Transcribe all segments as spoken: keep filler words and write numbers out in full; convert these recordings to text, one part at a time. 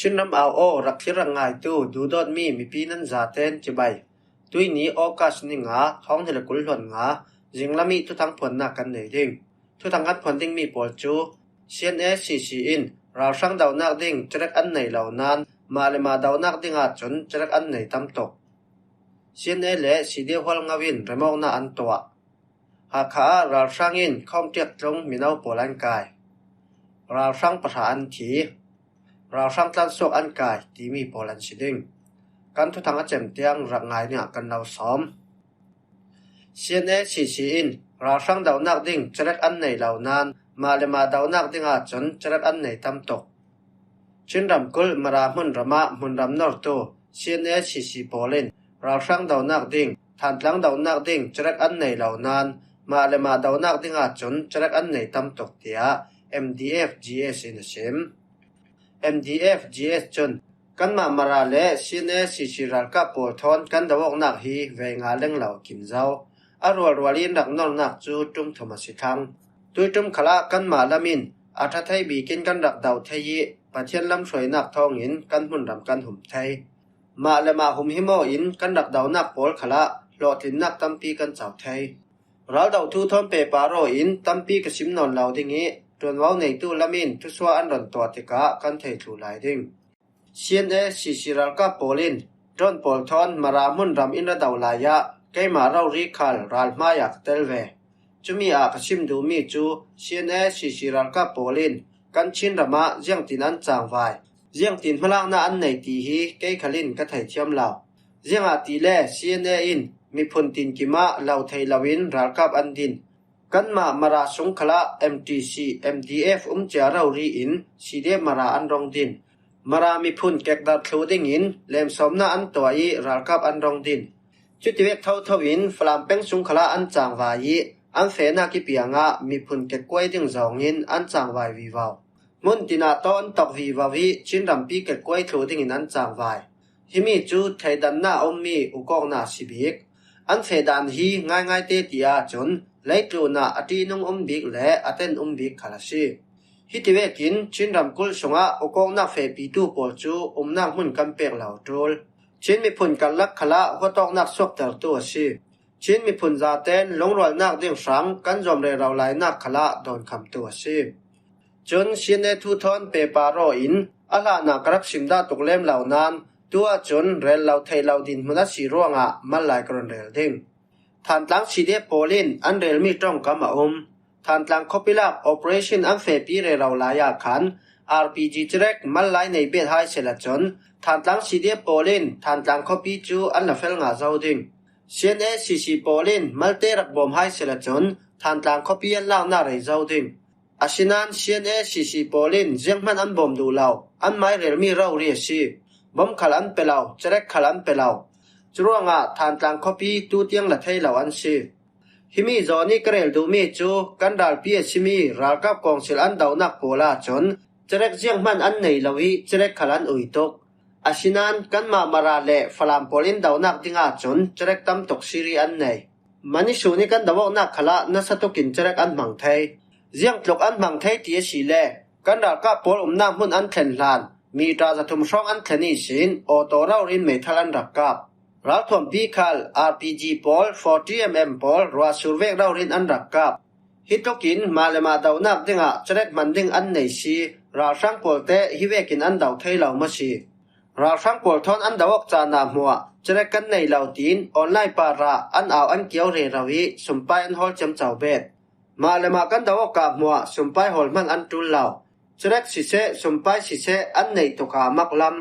Chinram au aw rak thlir rak ngaitu duhdawtmi mipi nan zaten cibai. Tuini August ni nga, thawng hnih le kul hluan nga, zinglam ih thuthang phuannak kan nei ding. Thuthang kan phuan dingmi pawl cu CNA CC in ralhrang donak ding cerek an nei lo nain mah le mah donak ding ahcun cerek an nei tam tuk. CNA le CDF Hualngo in remawknak an tuah. Hakha ah ralhrang in khawmtiak tlung mino pawl an kai. Ralhrang pahra an thi. Ralhrang tlansuak an kai timi pawl an si ding. Kan thuthang a cem tiang rak ngai dingah kan lo sawm. CNA CC in ralhrang donak ding cerek an nei lo nain mah le mah donak ding ahcun cerek an nei tam tuk. Chin ramkulh Mara hmunram ah hmunram nortu CNA CC pawl in ralhrang donak ding, Thantlang donak ding cerek an nei lo nain mah le mah donak ding ahcun cerek an nei tam tuk, tiah MDF GS in a sim. MDF GS cun, kanmah Mara le CNA CC ralkap pawl thawn kan do awknak hi vei nga lenglo a kim zo. A rualrual in rak nornak cu ṭum thum a si thlang. Tuiṭum khalah kanmah lam in a ṭha thei bik in kan rak do thei ih Pathian lamhruainak thawngin kan hmunram kan hum thei. Mah le mah hum hi maw in kan rak donak pawl khalah hlawhtlinnak tampi kan co thei. Raldoh thu thawn pehpar aw in tampi ka sim nawn lo ding ih ṭuanvo neitu lam in thusuah an ron tuah tikah kan thei thluh lai ding. CNA CC ralkap pawl in drone pawl thawn Mara hmunram in ra do lai ah keimah rori khal ral hmai ah ka tel ve. Cumi ah ka sim duhmi cu CNA CC ralkap pawl in kan Chinram ah ziangtin an cangvai, ziangtin hmalaknak an nei ti hi kei khal in ka theithiam lo. Ziangahtile CNA in miphun tinkim ah lo thei loin ralkap an din. Kanmah Mara sung khalah MTC, MDF um cia rori in CDF Mara an rong din. Mara miphun kekdar thluh dingin lemsawmnak an tuah ih ralkap an rong din. Cutivek thotho in Falam peng sung khalah an cangvai ih an fehnak ih piangah miphun kekkuai ding zawngin an cangvai vivo. Hmun tinah tawh an tok vivo ih Chin rampi kekkuai thluh dingin an cangvai. Himi cu thleidannak a ummi ukawknak a si bik. An fehdan hi ngaingai te ti ahcun leitlun ah a ṭihnung um bik le a ten um bik khal a si. Hitivekin Chin ramkulh sungah ukawknak fehpitu pawl cu umnak hmun kan pek lo a ṭul. Chin miphun karlak khalah huatawknak suaktertu a si. Chin miphun zaten lungrualnak ding hrang kan zuam rero lainak khalah dawnkhamtu a si. Cun CNA thu thawn pehpar aw in a hlanah ka rak sim dah tuk lem lo nain tu ahcun rel lo theih lo dinhmun a si ruangah mal lai ka run rel ding. Thantlang CDF pawl in an relmi ṭongkam a um. Thantlang khuapi lak operation an fehpi rero lai ah khan RPG cerek mal lai nei bet hai sehla cun Thantlang CDF pawl in Thantlang khuapi cu an la fel ngah zo ding. CNA CC pawl in malte rak bawm hai sehla cun Thantlang khuapi an laknak rei zo ding. Asinain CNA CC pawl in zianghman an bawm duh lo, an mai relmi rori a si. Bawm khal an pe lo, cerek khal an pe lo. Curuangah Thantlang khuapi tu tiang la thei lo an si. Himi zawn ih ka rel duhmi cu kan ralpi a simi ralkap kawngsil an donak pawl ahcun cerek zianghman an nei lo ih cerek khal an ui tuk. Asinain kanmah Mara le Falam pawl in donak ding ahcun cerek tam tuk siri an nei. Mani sun ih kan do awknak khalah nasa tukin cerek an hmang thei. Ziangtluk an hmang thei ti a si le kan ralkap pawl umnak hmun an thlen hlan, mita zathum hrawng an thlen ihsin awtaw rori in meithal an rak kap. Ralthuampi khal RPG pawl, forty MM pawl ruahsur vek rori in an rak kap. Hi tlukin mah le mah donak dingah cerek hman ding an nei si, ralhrang pawl te hi vekin an do thei lo maw si? Ralhrang pawl thawn an do awk caan ah hmuah, cerek kan nei lo tiin online parah an au an kio rero ih sumpai an hawl ciamco bet. Mah le mah kan do awkah hmuah sumpai hawl hman an ṭul lo. Cerek siseh, sumpai siseh an neih tuk ah a mak lam.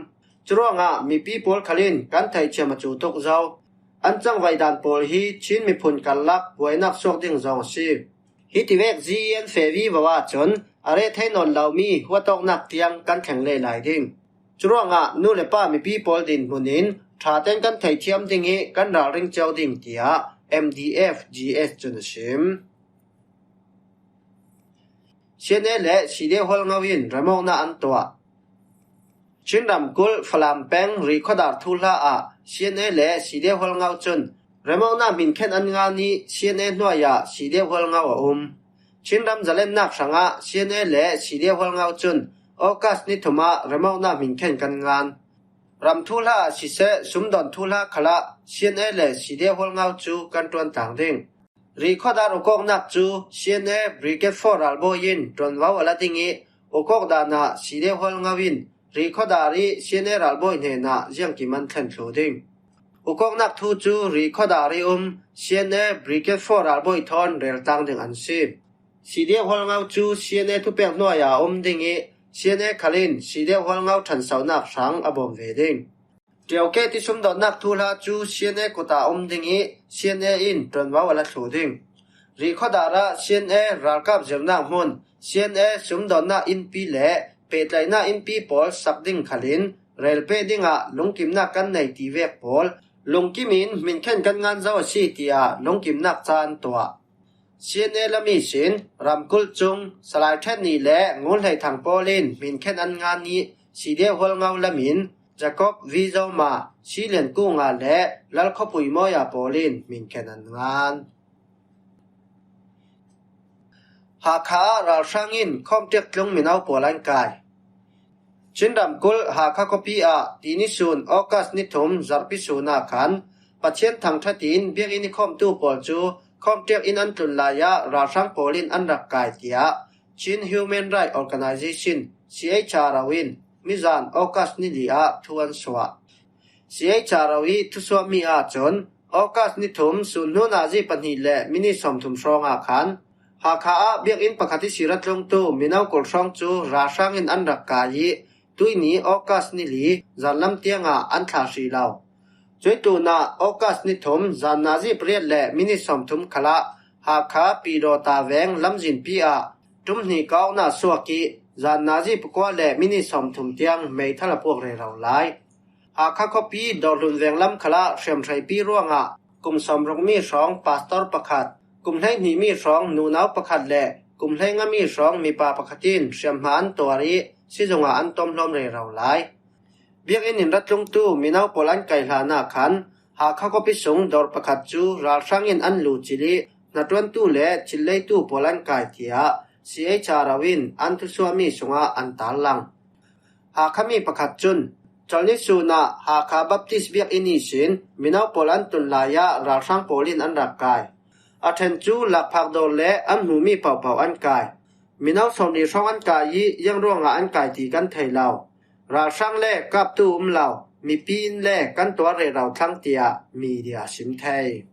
Curuangah mipi pawl khal in kan theihthiam a cu tuk zo. An cangvai dan pawl hi Chin miphun karlak buainak suak ding zong a si. Hitivek zi an feh vivo ahcun a reh thei nawn lomi huatawknak tiang kan thleng leh lai ding. Curuangah nu le pa mipi pawl dinhmun in ṭha tein kan theihthiam ding ih kan ralring cio ding, tiah MDF GS cun a sim. CNA le CDF Hualngo in remawknak an tuah. Chin ramkulh Falam peng Rihkhawdar thuhla ah CNA le CDF Hualngo cun remawknak hminkhen an ngan ih CNA hnuai ah CDF Hualngo a um. Chin ram zalennak hrangah CNA le CDF Hualngo cun August ni thum ah remauhna hminkhen kan ngan. Ram thuhla ah siseh, sumdawn thuhla khalah C N A le C D F Hualngau cu kan ṭuan tlang ding. Rihkhawdar ukawknak cu C N A Brigade four ralbawi in ṭuanvo a la ding ih, ukawk dan ah C D F Hualngau in Rihkhawdar ih C N A ralbawi hnenah ziangkim an thlen thlu ding. Ukawknak thu cu Rihkhawdar ih um C N A Brigade four ralbawi thawn rel tlang ding an si. C D F Hualngau cu C N A thupek hnuai ah a um ding ih, C N A khal in C D F Hualngau ṭhansohnak hrang a bawm ve ding. Ṭiauke ti sumdawnnak thuhla cu C N A kut ah a um ding ih, C N A in ṭuanvo a la thlu ding. Rihkhawdar ah C N A ralkap zirnak hmun, C N A sumdawnnak innpi le pehtlaihnak innpi pawl sak ding khal in, relpeh dingah lungkimnak kan nei ti vek pawl, lungkim in hminkhen kan ngan zo a si, tiah lungkimnak ca an tuah. C N A lam ihsin ramkulh cung Salai Ṭhen Ni le Ngul Hlei Thang pawl in hminkhen an ngan ih, C D F Hualngau lam in Jacob V Zoma, Si Lian Kunga le Lal Khawpui Mawia pawl in hminkhen an ngan. Hakha ah ralhrang in khawmṭiak tlung mino pawl an kai. Chin ramkulh Hakha khuapi ah tini sun August ni thum zarhpi sun ah khan Pathian thangṭhat in biakinn ih khawmtu pawl cu khawmṭiak in an tlun lai ah ralhrang pawl in an rak kai, tiah Chin Human Rights Organization, C H R O, in mizan August ni li ah thu an suah. C H R O ih thusuahmi ahcun August ni thum sun hnu nazi pahnih le minit sawmthum hrawng ah khan Hakha ah biakinn pakhat ihsi ra tlungtu mino kul hrawng cu ralhrang in an rak kai ih, tuihni August ni li zanlam tiangah an thlah hrih lo. Cuih tlunah August ni thum zan nazi pariat le minit sawmthum khalah Hakha Pidawta veng lamzinpi ah ṭum hnih ka awknak suak ih, zan nazi pakua le minit sawmthum tiang meithal a puak rero lai. Hakha khuapi Dawrhlun veng lam khalah hriamhreipi ruangah kum sawmruk mi hrawng pastor pakhat, kum hleihnih mi hrawng nunau pakhat le kum hleinga mi hrawng mipa pakhat in hriamhma an tuar ih, sizung ah an tawm hlawm rero lai. Biakinn in ra tlungtu mino pawl an kai hlanah khan Hakha khuapi sung dawr pakhat cu ralhrang in an lu cil ih, hnaṭuantu le thilleitu pawl an kai, tiah C H R O in an thusuahmi sungah an tarlang. Hakha mi pakhat cun, Cawlni sun ah Hakha Baptist Biakinn ihsin mino pawl an tlun lai ah ralhrang pawl in an rak kai. A ṭhen cu lakphak dawr le an hmumi pohpoh an kai. Mino sawmli hrawng an kai ih, ziang ruangah an kai ti kan thei lo. Ralhrang le kaptu um lo, mipi in le kan tuar rero thlang, tiah media a sim thei.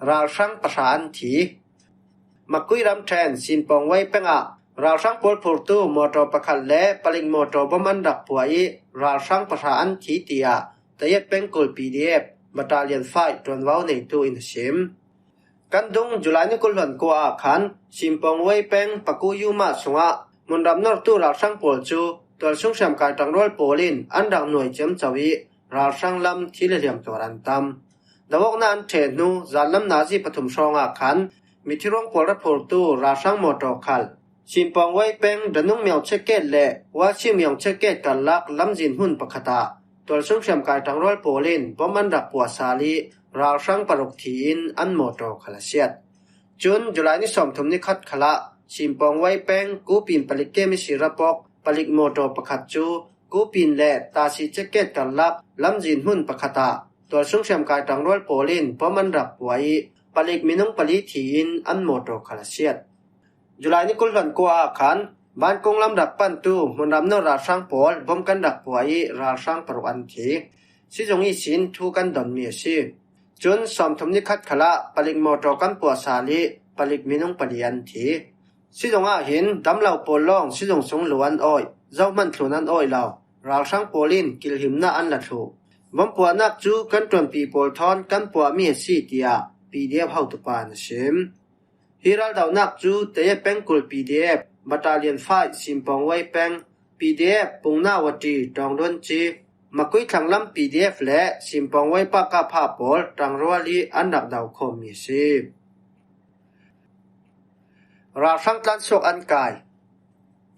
Ralhrang pahra an thi. Makui ramṭhen Sinpawng Wei peng ah ralhrang pawl phurtu mawṭaw pakhat le palik mawṭaw bom an rak puah ih, ralhrang pahra an thi, tiah Tayet pengkul P D F Battalion five ṭuanvo neitu in a sim. Kan dung July ni kul hluan kua ah khan Sinpawng Wei peng Paku Yuma sungah hmunram nortu ralhrang pawl cu tualsung hriamkai ṭangrual pawl in an rak nuai ciamco ih, ralhrang lam thi le hliam tuar an tam. Dawkna an ṭheh hnu zanlam nazi pathum hrawng ah khan mithi ruang pawl ra phurtu ralhrang mawṭaw khal Sinpawng Wei peng Danung Miau checkgate le Walsing Miau checkgate karlak lamzin hmun pakhat ah tualsung hriamkai ṭangrual pawl in bom an rak puah sal ih, ralhrang paruk thi in an mawṭaw khal a siat. Cun July ni sawmthum ni khat khalah Sinpawng Wei peng Kupin palik kem ihsi ra pok palik mawṭaw pakhat cu Kupin le Tasi checkgate karlak lamzin hmun pakhat ah tualsung hriamkai ṭangrual pawl in bom an rak puah ih, palik minung pali thi in an mawṭaw khal a siat. July ni kul hluan kua ah khan Bankung lam rak pantu hmunram nor ralhrang pawl bom kan rak puah ih, ralhrang paruk an thi. Sizung ihsin thu kan donmi a si. Cun sawmthum ni khat khalah palik mawṭaw kan puah sal ih, palik minung pali an thi. Sizung ah hin damlo pawl lawng sizung sung lu an awih, zohmanh thlun an awih lo. Ralhrang pawl in kilhimnak an la thluh. Bom puahnak cu kan ṭuanpi pawl thawn kan puahmi a si, tiah P D F hotupa in a sim. Hi raldohnak cu Tayet pengkul P D F Battalion five Sinpawng Wei peng, P D F Pungna Wati Ṭawngruanci, Makui thlanglam P D F le Sinpawng Wei Pakapha pawl ṭangrual ih an rak do khawmmi a si. Ralhrang tlansuak an kai.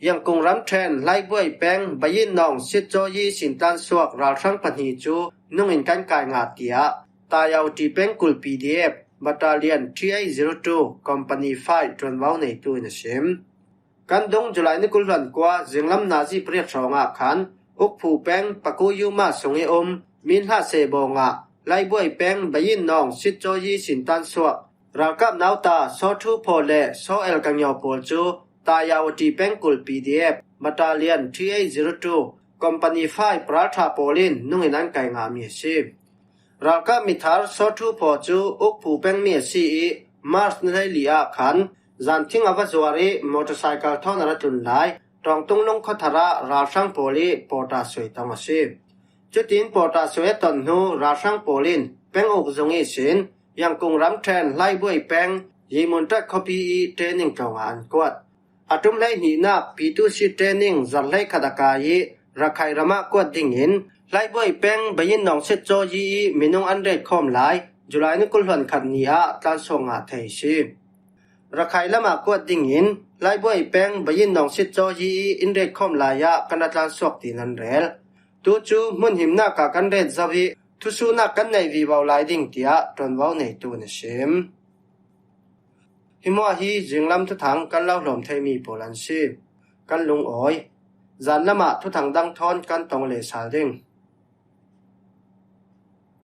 Yangkung ramṭhen Hlaibuai peng Bayin Nawng Sitcawi ihsin tlansuak ralhrang pahnih cu nung in kan kai ngah, tiah Tayauti pengkul P D F Battalion three eight zero two Company five ṭuanvo neitu in a sim. Kan dung July ni kul hluan kua zinglam nazi pariat hrawngah khan Ukphu peng Pakuyuma sung i um Minhla Sebawngah Laibuai peng Bayin Nawng Sitcawi i sintan suak ralkap nauta Saw Thu Phaw le Saw El Kangyaw pawl cu Tayawati pengkul P D F Battalion three eight zero two Company five Paraltha pawl in nungin an kai ngahmi a si. Ralkap mithar Saw Thu Phaw cu Ukphu pengmi a si i March ni hleili ah khan zanthing a va zuar i motorcycle thawn a ra tlun lai Tawngtung Lungkhaw thar ah ralhrang pawl i pawta suai tong a si. Cutin pawta suai a ton hnu ralhrang pawl in peng uk zung ihsin Yangkung ramṭhen Laibuai peng Yimuntat khuapi i training tlawngah an kuat. A ṭum hleihnihnak P two C training zarh hleikhat a kai i Rakhai ram ah kuat dingin Laibuai peng Bayin Nawng Sitcawi i minung an ret khawm lai July ni kul hluan khat ni ah tlansuak ngah thei a si. Rakhai lamah kuat dingin Laibuai peng Bayin Nawng Sitcawi i in ret khawm lai ah kan ra tlansuak tiin an rel. Tu cu hmun himnak ah kan ret zo i thusuhnak kan nei vivo lai ding tiah ṭuanvo neitu in a sim. Hi hmuah hi zinglam thuthang kan lo hlawm theimi pawl an si. Kan lungawi. Zan lamah thuthang dang thawn kan tong leh sal ding.